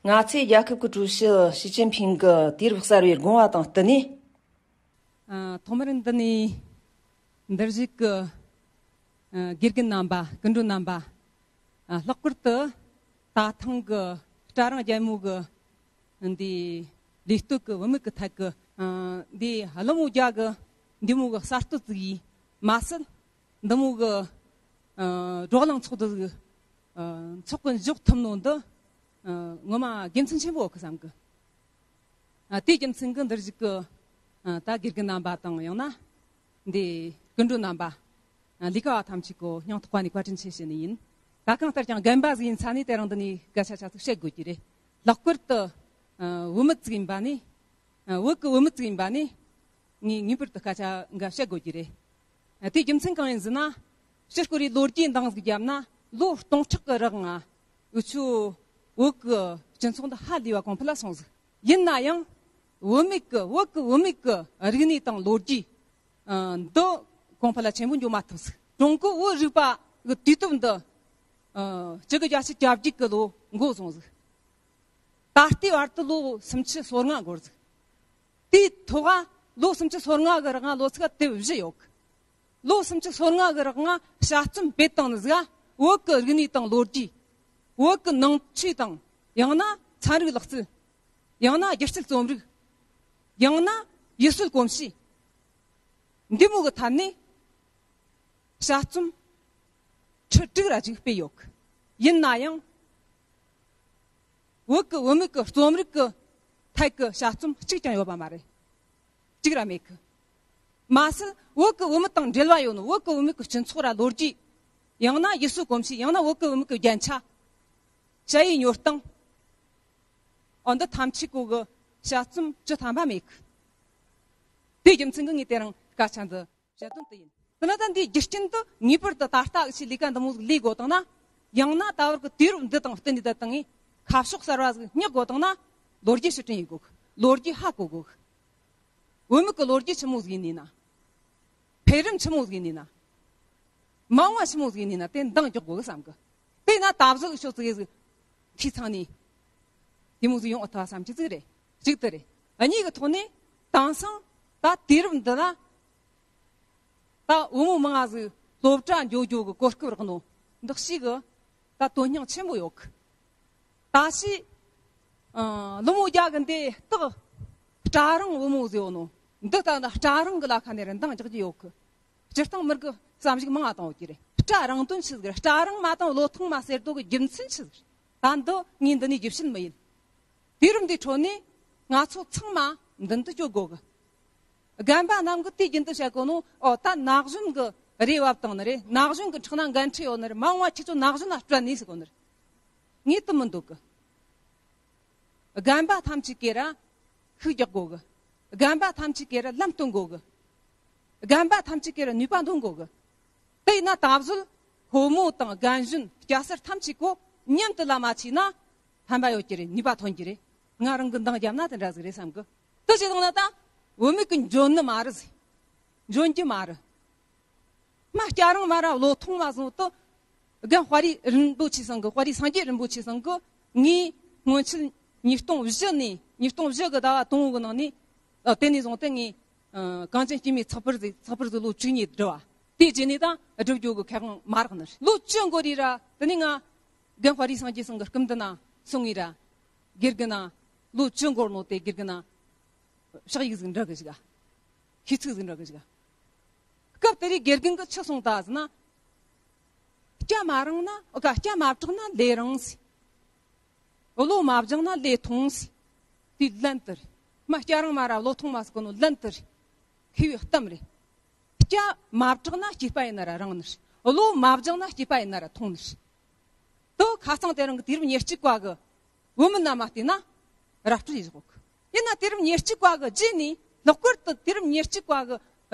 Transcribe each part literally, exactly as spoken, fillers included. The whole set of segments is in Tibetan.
ང་ཚོས་རྒྱལ་ཁབ་ཀྱི་ཀྲུའུ་ཞི་ཞི་ཅིན་ཕིང་གི་དུས་རབས་གསར་བའི་དགོངས་པ་དང་བསྟུན་ནས། ཨ། ཐོག་མར་འདི་ནས་འདིར་བཞུགས་ཀྱི་ཨ་དགེ་རྒན་རྣམ་པ། སྐུ་མགྲོན་རྣམ་པ། ཨ། ལྷག་པར་དུ་ད་ཐེངས་ཀྱི་སྤྲ་རིང་རྒྱལ་མོ་གི་འདི་ལས་གཏོད་ཀྱི་བུད་མེད་ཀྱི་ཐད་ཀྱི་ཨ་འདི་ཀླུ་མོ་རྒྱལ་གྱི་འདི་མོ་གི་གསར་གཏོད་བཙུགས་ཡིན་མ་ཟད། འདི་མོ་གི་ཨ་བགྲོ་གླེང་ཚོགས་འདུ་ཟིག་ཨ་ཚོགས་ཀྱི་འཇོག་ཐུབ་ནོ་འདི་ཨ་ངོ་མ་དགེ་མཚན་ཆེན་པོ་ཡོད་གི་བསམ་གི། ཨ་དེའི་རྒྱུ་མཚན་གྱིས་འདིར་བཞུགས་ཀྱི་ཨ་ད་དགེ་རྒན་རྣམ་པ་དང་། ཡང་ན་འདི་སྐུ་མགྲོན་རྣམ་པ། ཨ་ལས་ཀ་བ་ཐམས་ཅད་ཀྱི་སྙིང་ཐག་པ་ནས་བཀའ་དྲིན་ཆེ་ཞུ་ནི་ཡིན། ད་གང་ལྟར་ཀྱང་རྒན་པ་ཟིག་ཡིན་ས་ནས་དེ་རིང་འདི་ནས་སྐད་ཆ་ཆ་ཚིག་བཤད་དགོས་ཀྱི་རེད། ལྷག་པར་དུ་ཨ་བུད་མེད་ཟིག་ཡིན་པ་ནས། ཨ་བོད་ཀྱི་བུད་མེད་ཟིག་ཡིན་པ་ནས་ངས་ངེས་པར་དུ་སྐད་ཆ་འགའ་བཤད་དགོས་ཀྱི་རེད། ཨ་དེའི་རྒྱུ་མཚན་གང་ཡིན་ཟེར་ན། ཕྱིར་སྐོར་རེ་ལོ་རྒྱུས་འདང་ཟིག་བརྒྱབ་ན། ལོ་སྟོང་ཕྲག་གི་རིང་ང་འུ་ཆོ་བོད་ཀྱི་སྤྱི་ཚོགས་འདི་ཧ་ལས་པ་གོང་འཕེལ་ལ་སོང་ཟིག། ཡིན་ན་ཡང་བུད་མེད་ཀྱི། བོད་ཀྱི་བུད་མེད་ཀྱི་རིག་གནས་དང་ལོ་རྒྱུས་ཨ་འདི་གོང་འཕེལ་ལ་ཆེན་པོ་འགྱོ་མ་ཐུབ་ཟིག། ཀྲུང་གོའི་བོད་རིག་པ་གི་དུས་སྟོབས་འདི་ཨ་སྤྱི་ལོ་བརྒྱད་ཅུ་གྱ་བརྒྱད་ཀྱི་ལོ་འགོ་བཟུང་ཟིག། ད་ལྟའི་བར་དུ་ལོ་སུམ་ཅུ་སོ་ལྔ་འགོར་ཟིག། དེའི་ཐོག་ག་ལོ་སུམ་ཅུ་སོ་ལྔ་གི་རིང་ལོ་ཚིགས་དེབ་བཞི་ཡོད་གི། ལོ་སུམ་ཅུ་སོ་ལྔ་གི་རིང་དཔྱད་རྩོམ་སྤེལ་བཏང་ནི་ཟིག། བོད་ཀྱི་རིག་གནས་དང་ལོ་རྒྱུས། བོད་ཀྱི་ནང་ཆོས་དང་། ཡང་ན་ཚན་རིག་ལག་རྩལ། ཡང་ན་སྒྱུ་རྩལ་རྩོམ་རིག། ཡང་ན་ཡུལ་སྲོལ་གོམས་གཤིས། འདི་མོ་གི་ཐད་ནས་དཔྱད་རྩོམ་ཁྲི་དྲུག་ར་ཅིག་སྤེལ་ཡོད་གི། ཡིན་ན་ཡང་བོད་ཀྱི་བུད་མེད་ཀྱི་རྩོམ་རིག་གི་ཐད་ཀྱི་དཔྱད་རྩོམ་གཅིག་ཀྱང་ཡོད་པ་མ་རེད། གཅིག་ར་མེད་གི། མ་ཟད་བོད་ཀྱི་བུད་མེད་དང་འབྲེལ་བ་ཡོད་ནོ། བོད་ཀྱི་བུད་མེད་ཀྱི་སྤྱི་ཚོགས་ར་ལོ་རྒྱུས། ཡང་ན་ཡུལ་སྲོལ་གོམས་གཤིས། ཡང་ན་བོད་ཀྱི་བུད་མེད་ཀྱི་རྒྱན་ཆ། ཞ་ཡི་ཉོ་སྟངས། འོ་འདི་ཐམས་ཅད་ཀོ་གི་དཔྱད་རྩོམ་བཅུ་ཐམ་པ་མེད་གི། དེའི་རྒྱུ་མཚན་གྱིས་ངས་དེ་རིང་སྐད་ཆ་འདི་བཤད་དོན་དེ་ཡིན། དེ་ན་ད་འདིའི་རྒྱུ་རྐྱེན་དུ་ངེས་པར་དུ་ད་ལྟ་འུ་ཆོས་ལས་ཀ་འདི་མོ་ཟིག་ལས་དགོས་བཏང་ན། ཡང་ན་ད་བར་གྱི་དུས་རབས་འདི་དང་བསྟུན་ནས་ད་བཏང་ངས་ཁ་ཕྱོགས་གསར་བ་ཟིག་སྙེག་དགོས་བཏང་ན། ལོ་རྒྱུས་ཕྱིར་དྲན་ཡེད་དགོས་གི། ལོ་རྒྱུས་ཧ་གོ་དགོས་གི། བུད་མེད་ཀྱི་ལོ་རྒྱུས་ཆི་མོ་ཟིག་ཡིན་ནི་ན། འཕེལ་རིམ་ཆི་མོ་ཟིག་ཡིན་ནི་ན། མ་འོངས་པ་ཆི་མོ་ཟིག་ཡིན་ནི་ན། དེ་འདང་རྒྱག་དགོས་གི་བསམ་གི། དེ་ན་ད་གཟོད་ཤོག་ཙིག་ཟིག་འཐུས་ཚང་ནས་དེ་མོ་ཟིག་ཡོང་ཨ་ཐུབ་བསམ་གྱི་ཟིག་རེད། གཅིག་དེ་རེད། གཉིས་ཀྱི་ཐོག་ནས་དེང་སང་ད་དུས་རབས་འདི་ལ། ད་བུ་མོ་མང་ང་ཟིག་སློབ་གྲྭ་འགྱོ་རྒྱུ་གི་གོ་སྐབས་རག་ནོ་འདི་ཞིག་གི་ད་དོན་སྙིང་ཆེན་པོ་ཡོད་གི། ད་ཕྱིས་ཨ་ཀླུ་མོ་རྒྱལ་གི་འདི་སྟག་སྤྲ་རིང་བུ་མོ་ཟེར་ཡོད་ནོ། འདི་ད་ནི་སྤྲ་རིང་གི་ལ་ཁ་ནས་ར་འདང་རྒྱག་རྒྱུ་ཡོད་གི། སྤྱིར་བཏང་མི་རིགས་བསམ་གཞིག་མང་ང་བཏང་ཡོད་ཀྱི་རེད། སྤྲ་རིང་དོན་ཆི་ཟིག་རེད། སྤྲ་རིང་མ་དང་བློ་ཐུང་མ་ཟེར་དོ་གི་རྒྱུ་མཚན་ཆི་ཟིག་རེད། ད་འདི་ངས་འདི་ནས་རྒྱུ་བཤད་མི་ཡིན། དུས་རབས་འདིའི་ཁྲོད་ནས་ང་ཚོ་ཚང་མ་མདུན་དུ་སྐྱོད་དགོས་གི། རྒན་པ་རྣམས་ཀྱིས་དུས་རྒྱུན་དུ་བཤད་གོ་ནོ། ཨོ་ད་ན་གཞོན་གྱི་རེ་བབས་བཏང་ནི་རེད། ན་གཞོན་གྱི་ཁྲག་ན་འགན་འཁྲི་ཡོད་ནི་རེད། མ་འོངས་པ་ཁྱེད་ཚོ་ན་གཞོན་ལ་སྤྲད་ནི་ཟེར་གོ་ནི་རེད། ངས་དེ་མི་འདོད་གི། རྒན་པ་ཐམས་ཅད་ཀྱིས་ར་ཤུགས་རྒྱག་དགོས་གི། རྒན་པ་ཐམས་ཅད་ཀྱིས་ར་ལམ་སྟོན་དགོས་གི། རྒན་པ་ཐམས་ཅད་ཀྱིས་ར་ནུས་པ་འདོན་དགོས་གི། དེ་ཡིན་ན་ད་གཟོད་ཕོ་མོ་དང་རྒན་གཞོན་སྐྱ་སེར་ཐམས་ཅད་ཀོ་མཉམ་དུ་ལམ་མ་ཆས་ན་ཕན་པ་ཡོད་ཀྱི་རེད། ནུས་པ་ཐོན་གྱི་རེད། ང་རང་གི་འདང་བརྒྱབ་ན་དེ་འདྲ་ཟིག་རེད་བསམ་གི། དེ་བྱས་བཏང་ན་ད་བུད་མེད་ཀྱི་འཇོན་ནི་མ་རེད་ཟེར། འཇོན་གྱི་མ་རེད། མ་སྐྱ་རིང་མ་ར་བློ་ཐུང་མ་བཟུང་དུ། རྒན་དཔའ་རིས་རིན་པོ་ཆེ་ཚང་གི། དཔའ་རིས་སངས་རྒྱས་རིན་པོ་ཆེ་ཚང་གི། ངས་སྔོན་ཆད་ཉིས་སྟོང་བཞི་ནས། ཉིས་སྟོང་བཞི་གི་ཟླ་བ་དང་པོ་གི་ནང་ནས། ཨ་དེ་ནས་བཟུང་སྟེ་ངས་ཨ་གངས་ཅན་སྐྱེད་མོས་ཚགས་པར་ཟིག། ཚགས་པར་ཟིག་ལོ་བཅུ་གཉིས་བསྒྲུབས་པ། དེའི་རྗེས་ནས་ད་བསྒྲུབ་རྒྱུ་གི་ཁེ་དབང་མ་རག་ནི་རེད། ལོ་བཅུ་འགོར་རེ་ར་དེ་ནས་ང་རྒན་དཔའ་རིས་སངས་རྒྱས་ཚང་གི་སྐུ་མདུན་ན་སོང་ངས་ར། དགེ་རྒན་ན། ལོ་བཅུ་འགོར་ནོ་དེ་དགེ་རྒན་ན་ཕྱག་ཡིག་ཟིག་འབྲི་གི་བཅུག། ཤིས་ཚིག་ཟིག་འབྲི་གི་བཅུག། སྐབས་དེ་རིང་དགེ་རྒན་གྱིས་ཆི་གསུངས་ད་ཟེར་ན། སྐྱ་མ་རིང་ན། ཨོ་ཀ་སྐྱ་མ་གྲགས་ན་ལས་རིང་ཟེར། བློ་མ་སྦྱངས་ན་ལས་ཐུང་ཟེར། དེ་ལན་དེ་རེད། མ་སྐྱ་རིང་མ་ར་བློ་ཐུང་མ་ཟེར་གོ་ནོ་ལན་དེ་རེད། མཁས་པའི་གཏམ་རེད། སྐྱ་མ་གྲགས་ན་སྐྱེས་པ་ཡིན་ན་ར་རིང་ནི་རེད། བློ་མ་སྦྱངས་ན་སྐྱེས་པ་ཡིན་ན་ར་ཐུང་ནི་རེད། དེ་ཁ་སང་དེ་རིང་གི་དུས་རབས་ཉེར་གཅིག་པ་གི་བུད་མེད་རྣམས་མ་བལྟས་ན་ར་སྤྲོད་ཡེ་བཞག་གི། ཡིན་ན་དུས་རབས་ཉེར་གཅིག་པ་གི་རྗེས་ནས། ལྷག་པར་དུ་དུས་རབས་ཉེར་གཅིག་པ་གི་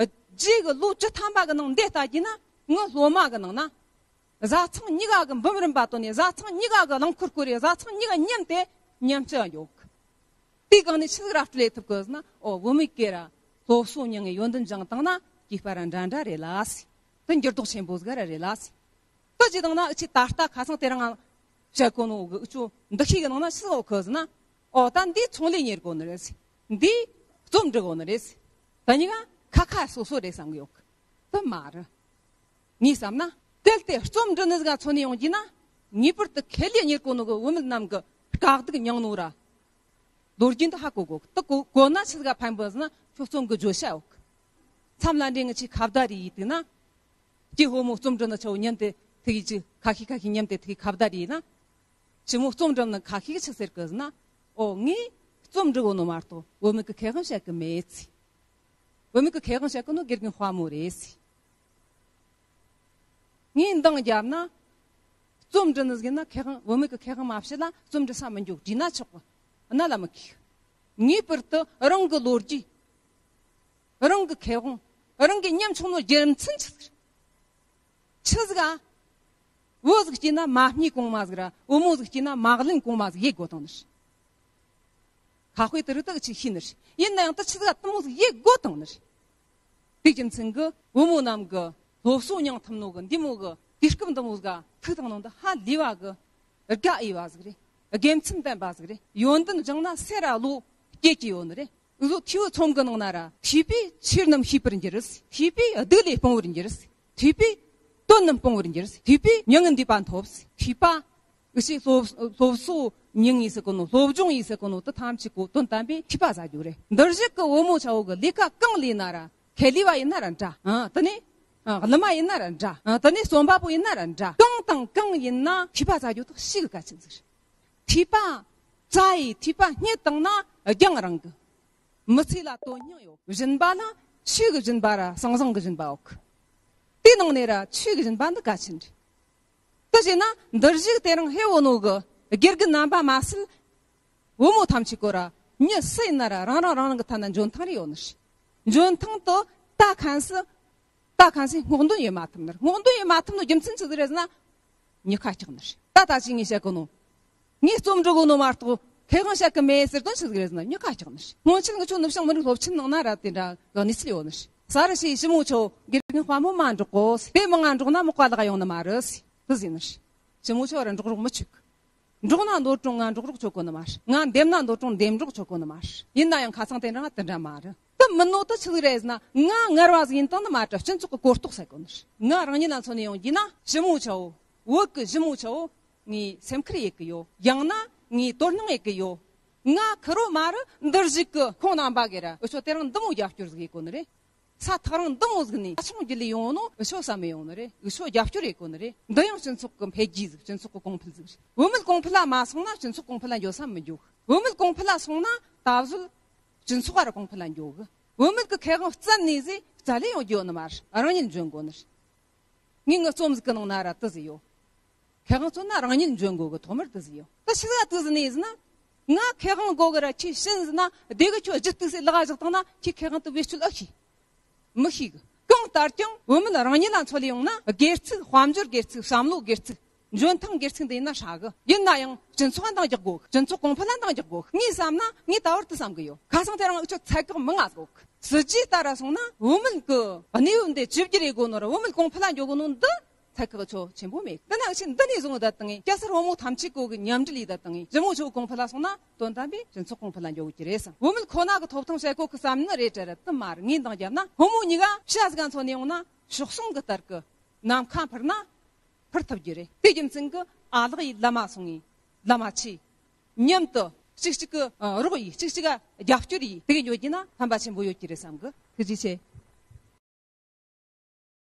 རྗེས་གི་ལོ་བཅུ་ཐམ་པ་གི་ནང་འདི་ལྟ་རྒྱུ་ན། ངའི་སློབ་མ་གི་ནང་ན་བཟའ་ཚང་གཉིས་ཀ་གི་འབུམ་རམས་པ་བཏོན་ནས། བཟའ་ཚང་གཉིས་ཀ་གི་རླངས་འཁོར་བསྐོར་རེ། བཟའ་ཚང་གཉིས་ཀ་མཉམ་དུ་ཉམས་བཅོས་འགྱོ་གི། དེའི་སྒང་ནས་ཆི་ཟིག་ར་སྤྲོད་ལས་ཐུབ་གི་ཟེར་ན། ཨོ་བུད་མེད་ཀྱིས་ར་སློབ་གསོ་མྱངས་ངེ་ཡོན་ཏན་སྦྱངས་བཏང་ན་སྐྱེས་པ་ར་འདྲ་འདྲ་རེད་ལ་ཟེར། དེ་འགྱུར་ལྡོག་ཆེན་པོ་ཟིག་ར་རེད་ལ་ཟེར། དེ་བྱས་བཏང་ན་འུ་ཆོས་ད་ལྟ་ཁ་སང་དེ་རིང་ བཤད་གོ་ནོ་གི་འུ་ཆོ་འདུ་ཤེས་གི་ནང་ན་ཤི་ཟོ་ཁོ་ཟེར་ན། ཨོ་ད་འདི་ཚོང་ལས་གཉེར་གོ་ནི་རེད་ཟེར། འདི་རྩོམ་འབྲི་གོ་ནི་རེད་ཟེར། ད་གཉིས་ཀ་ཁ་ཁ་སོ་སོ་རེད་བསམ་གི་ཡོད་གི། དེ་མ་རེད། ངས་བསམ་ན། གལ་ཏེ་རྩོམ་འབྲི་ནི་ཟིག་མཚོན་ནས་ཡོང་རྒྱུ་ན། ངེས་པར་དུ་ཁེ་ལས་གཉེར་གོ་ནོ་གི་བུད་མེད་རྣམས་ཀྱི་དཀའ་སྡུག་མྱངས་ནོ་ར། ལོ་རྒྱུས་འདི་ཧ་གོ་དགོས་གི། དེ་གོ་གོ་ན་ཆི་ཟིག་ཕན་པ་ཟེར་ན། ཁྱོད་རྩོམ་གི་བརྗོད་བྱ་ཡོད་གི། མཚམས་ལ་འདྲེ་ངི་ཆི་ཁ་བརྡ་རེ་ཡིས་དུས་ན། ཀྱི་ཧོ་མོ་རྩོམ་འབྲི་ནི་ཆ་བོ་མཉམ་དུ་ཐུག་ཡིས་ཅི་ཁ་ཤས་ཁ་ཤས་མཉམ་དུ་ཐུག་ཁ་བརྡ་རེ་ཡིས་ན། ཞི་མོ་རྩོམ་འབྲི་ནི་ཁ་ཤས་ཆི་ཟེར་གི་ཟེར་ན། ཨོ་ངས་རྩོམ་འབྲི་གོ་ནོ་མ་གཏོགས་བུད་མེད་ཀྱི་ཁེ་དབང་བཤད་གི་མེད་ཟེར། བུད་མེད་ཀྱི་ཁེ་དབང་བཤད་གི་ནོ་དགེ་རྒན་དཔའ་མོ་རེད་ཟེར། ངས་འདང་བརྒྱབ་ན། རྩོམ་འབྲི་ནི་ཟིག་ན་ཁེ་དབང་བུད་མེད་ཀྱི་ཁེ་དབང་མ་བཤད་ལ་རྩོམ་འབྲི་ས་མི་འཇུག་བྲིས་ན་ཆོག་གི། གནད་ལ་མི་ཁེགས། ངེས་པར་དུ་རང་གི་ལོ་རྒྱུས། རང་གི་ཁེ་དབང་། རང་གི་ཉམ་ཆུང་ནོ་རྒྱུ་མཚན་ཆི་ཟིག་ཆི་ཟིག་ཨ། བུ་ཟིག་སྐྱེས་ན་མ་སྨྱུག་གོང་མ་ཟིག་ར། བུ་མོ་ཟིག་སྐྱེས་ན་མ་གླིང་གོང་མ་ཟིག་ཡེད་དགོས་དང་ནི་རེད། ཁ་དཔེ་དེ་རིགས་དག་ཅིག་ཤེས་ནི་རེད། ཡིན་ན་ཡང་དེ་ཆི་ཟིག་ཨ་དེ་མོ་ཟིག་ཡེད་དགོས་དང་ནི་རེད། དེ་རྒྱུ་མཚན་གྱིས་བུ་མོ་རྣམས་ཀྱི་སློབ་གསོ་མྱངས་ཐུབ་ནོ་གི་འདི་མོ་གི་དུས་སྐབས་འདི་མོ་ཟིག་ཐུག་བཏང་ནོ་འདི་ཧ་ལས་པ་གི་དགའ་འོས་པ་ཟིག་རེད། དགེ་མཚན་ལྡན་པ་ཟིག་རེད། ཡོན་ཏན་སྦྱངས་ན་སེ་ར་ལོ་སྐྱེ་གི་ཡོད་ནི་རེད། འུ་ཚོ་ཐོས་པའི་ཚོམས་གི་ནང་ན་ར། ཐོས་པས་ཆོས་རྣམས་ཤེས་པར་འགྱུར། ཐོས་པས་སྡིག་ལས་སྤོང་བར་འགྱུར། ཐོས་པས་དོན་རྣམས་སྤོང་བར་འགྱུར། ཐོས་པས་མྱ་ངན་འདས་པ་ཐོབ། ཐོས་པ། འུ་ཆོས་སློབ་སློབ་གསོ་མྱོང་ཡིན་ཟེར་གོ་ནོ། སློབ་སྦྱོང་ཡིན་ཟེར་གོ་ནོ་དེ་ཐམས་ཅད་གོ་དོན་དམ་པའི་ཐོས་པ་ཟ་རྒྱུ་རེད། འདིར་བཞུགས་ཀྱི་བུ་མོ་ཆ་བོ་གི་ལས་ཀ་གང་ལས་ན་ར། ཁེ་ལས་པ་ཡིན་ན་ར་འདྲ། ཨ་དེ་ནས་ཨ་གླུ་མ་ཡིན་ན་ར་འདྲ། ཨ་དེ་ནས་རྩོམ་པ་པོ་ཡིན་ན་ར་འདྲ། གང་དང་གང་ཡིན་ན་ཐོས་པ་ཟ་རྒྱུ་དག་ཤི་གི་གལ་ཆེན་ཟིག་རེད། ཐོས་པ་བཙལ་ཡིས་ཐོས་པ་རྙེད་བཏང་ན་རྒྱང་རིང་གི། མི་ཚེ་ལ་དོན་སྙིང་ཡོད། སྦྱིན་པ་ལ་ཆོས་ཀྱི་སྦྱིན་པ་ར་ཟང་ཟིང་གི་སྦྱིན་པ་ཡོད་གི། དེའི་ནང་ནས་ར་ཆོས་ཀྱི་སྦྱིན་པ་འདི་གལ་ཆེན་རེད། དེ་བྱས་ན་འདིར་བཞུགས་དེ་རིང་ཧེ་བོ་ནོ་གི་དགེ་རྒན་རྣམ་པ་མ་ཟད། བུ་མོ་ཐམས་ཅད་ཀོ་ར་མྱི་སུ་ཡིན་ན་ར་རང་རང་རང་རང་གི་ཐད་ན་འཇོན་ཐང་རེ་ཡོད་ནི་རེད། འཇོན་ཐང་དུ་ལྟ་མཁན་སུ། ལྟ་མཁན་སུ་སྔོག་འདོན་ཡེད་མ་ཐུབ་ནི་རེད། སྔོག་འདོན་ཡེད་མ་ཐུབ་ནོ་རྒྱུ་མཚན་ཆི་ཟིག་རེད་ཟེར་ན། མྱི་ཁ་སྐྱག་ནི་རེད། ད་ད་ཅི་ངས་བཤད་གོ་ནོ། ངས་རྩོམ་འབྲི་གོ་ནོ་མ་གཏོགས་ཁེ་དབང་བཤད་གི་མེད་ཟེར་དོན་ཆི་ཟིག་རེད་ཟེར་ན་མྱི་ཁ་སྐྱག་ནི་རེད། སྔོན་ཆད་ངི་ཆོ་ནུབ་བྱང་མི་རིགས་སློབ་ཆེན་ནང་ན་ར་དེ་འདྲ་གི་གནས་ཚུལ་ཡོད་ནི་རེད། ས་རུ་ཞེས་ཞི་མོ་ཆོ་དགེ་རྒན་དཔའ་མོ་མ་འགྲོགས་གོ། དེ་མི་ང་འགྲོགས་ན་མི་ཀ་ལག་ཡོང་ནི་མ་རེད། དེ་ཟེར་ནི་རེད། ཞི་མོ་ཆོ་ར་འགྲོགས་རོགས་མི་ཆུག་འགྲོགས་ན་འདོད་རུང་ང་འགྲོགས་རོགས་ཆོག་གོ་ནི་མ་རེད། ང་འདེམས་ན་འདོད་རུང་འདེམས་རོགས་ཆོག་གོ་ནི་མ་རེད། ཡིན་ན་ཡང་ཁ་སང་དེ་འདྲ་ང་དེ་འདྲ་མ་རེད། དེ་མིན་ནོ་དེ་ཆི་ཟིག་རེད་ཟེར་ན། ང་ངར་བ་ཟིག་ཡིན་དང་ནི་མ་རེད། སྤྱི་ཚོགས་ཀྱི་གོ་རྟོགས་ཟེར་གོ་ནི་རེད། ང་རང་ཉིད་ལ་མཚོན་ནས་ཡོང་རྒྱུ་ན་ཞི་མོ་ཆོ། བོད་ཀྱི་ཞི་མོ་ཆོ། ངས་སེམས་ཁུར་ཡེད་གི་ཡོད། ཡང་ན་ངས་དོ་སྣང་ཡེད་གི་ཡོད། ང་ཁེར་རོ་མ་རེད། འདིར་བཞུགས་ཀྱི་ཁོང་རྣམ་པ་གིས་ར་འུ་ཆོ་དེ་རིང་འདི་མོ་རྒྱབ་སྐྱོར་ཟིག་ཡེད་གོ་ནི་རེད། ས་ཐག་རིང་འདི་མོ་ཟིག་ནས་ས་ཆུང་བརྒྱུད་ལས་ཡོང་ནོ་འུ་ཆོ་བསམ་མི་ཡོང་ནི་རེད། འུ་ཆོ་རྒྱབ་སྐྱོར་ཡེད་གོ་ནི་རེད། འདི་ཡང་སྤྱི་ཚོགས་ཀྱི་འཕེལ་རྒྱས་ཟིག་སྤྱི་ཚོགས་ཀྱི་གོང་འཕེལ་ཟིག་བུད་མེད་གོང་འཕེལ་ལ་མ་སོང་ན་སྤྱི་ཚོགས་གོང་འཕེལ་ལ་འགྱོ་ས་མི་འགྱོ། བུད་མེད་གོང་འཕེལ་ལ་སོང་ན་ད་གཟོད་སྤྱི་ཚོགས་ར་གོང་འཕེལ་ལ་འགྱོ་གི། བུད་མེད་ཀྱི་ཁེ་དབང་བཙལ་ནས་ཟིག་བཙལ་ལས་ཡོང་རྒྱུ་ཡོད་ནི་མ་རེད། རང་ཉིད་འཇོན་དགོས་ནི་རེད། ངས་ངའི་རྩོམ་ཟིག་གི་ནང་ན་ར་དེ་ཟིག་ཡོད། ཁེ་དབང་བཙལ་ན་རང་ཉིད་འཇོན་དགོས་གི། ཐོག་མར་དེ་ཟིག་ཡོད། ད་ཆི་ཟིག་ཨ་དེ་ཟིག་ནས་ཟེར་ན། ང་ཁེ་དབང་དགོས་གི་ར་ཁྱོས་བྱིན་ཟེར་ན། དེ་གི་ཁྱོད་རྒྱུ་སྟུག་སེ་ལག་བཞག་བཏང་ན་ཁྱོས་ཁེ་དབང་དེ་བེད་སྤྱོད་ཨེ་ཤེས། མི་ཤེས་གི། གང་ལྟར་ཀྱང་བུད་མེད་རང་ཉིད་ལ་མཚོན་ལས་ཡོང་ན། སྒེར་ཚུགས། དཔལ་འབྱོར་སྒེར་ཚུགས། བསམ་བློ་སྒེར་ཚུགས། འཇོན་ཐང་སྒེར་ཚུགས་འདི་ཡིན་ན་ཧྲ་གི། ཡིན་ན་ཡང་སྤྱི་ཚོགས་ལ་འདང་རྒྱག་དགོས་གི། སྤྱི་ཚོགས་གོང་འཕེལ་ལ་འདང་རྒྱག་དགོས་གི། ངས་བསམ་ན་ངས་ད་བར་དུ་བསམ་གི་ཡོད། ཁ་སང་དེ་རིང་འུ་ཆོ་ཚད་བཀག་མང་ང་ཟིག་ཡོད་གི། སྲིད་ཇུས་ལྟར་ར་སོང་ན་བུད་མེད་ཀྱི་གནས་བབ་འདི་བཅོས་བསྒྱུར་ཡེད་དགོས་ནོ་ར་བུད་མེད་གོང་འཕེལ་ལ་འགྱོ་དགོས་ནོ་འདི་ཚད་བཀག་ཆོ་ཆེན་པོ་མེད། འདི་ན་འུ་ཆོས་འདི་ནས་བཟུང་བཏང་ངས་སྐྱ་སེར་ཕོ་མོ་ཐམས་ཅད་ཀོ་གི་མཉམ་འབྲེལ་ཡེད་བཏང་ངས་ཞི་མོ་ཆོ་གོང་འཕེལ་ལ་སོང་ན་དོན་དམ་པའི་སྤྱི་ཚོགས་གོང་འཕེལ་ལ་འགྱོ་གི་རེད་བསམ། བུད་མེད་ཁོ་ན་གི་ཐོབ་ཐང་བཤད་གོ་གི་བསམ་ནི་རེད་དྲ་ར་དེ་མ་རེད། ངས་འདང་བརྒྱབ་ན་ཕོ་མོ་གཉིས་ཀ་ཤ་ཟིག་ག་མཚོན་ནས་ཡོང་ན་ཕྱོགས་སོང་གི་ལྟར་གི་ནམ་མཁའ་འཕུར་ན་འཕུར་ཐུབ་རྒྱུ་རེད། དེ་རྒྱུ་མཚན་གི་ཨ་ལགས་ཡིས་བླ་མ་སོང་ངས་བླ་མ་ཆོས་མཉམ་དུ་གཅིག་གཅིག་གི་རོགས་ཡིས་གཅིག་གཅིག་ག་རྒྱབ་སྐྱོར་ཡིས་དེ་གི་འགྱོ་རྒྱུ་ན་ཕན་པ་ཆེན་པོ་ཡོད་ཀྱི་རེད་བསམ་གི། ཐུགས་རྗེ་ཆེ།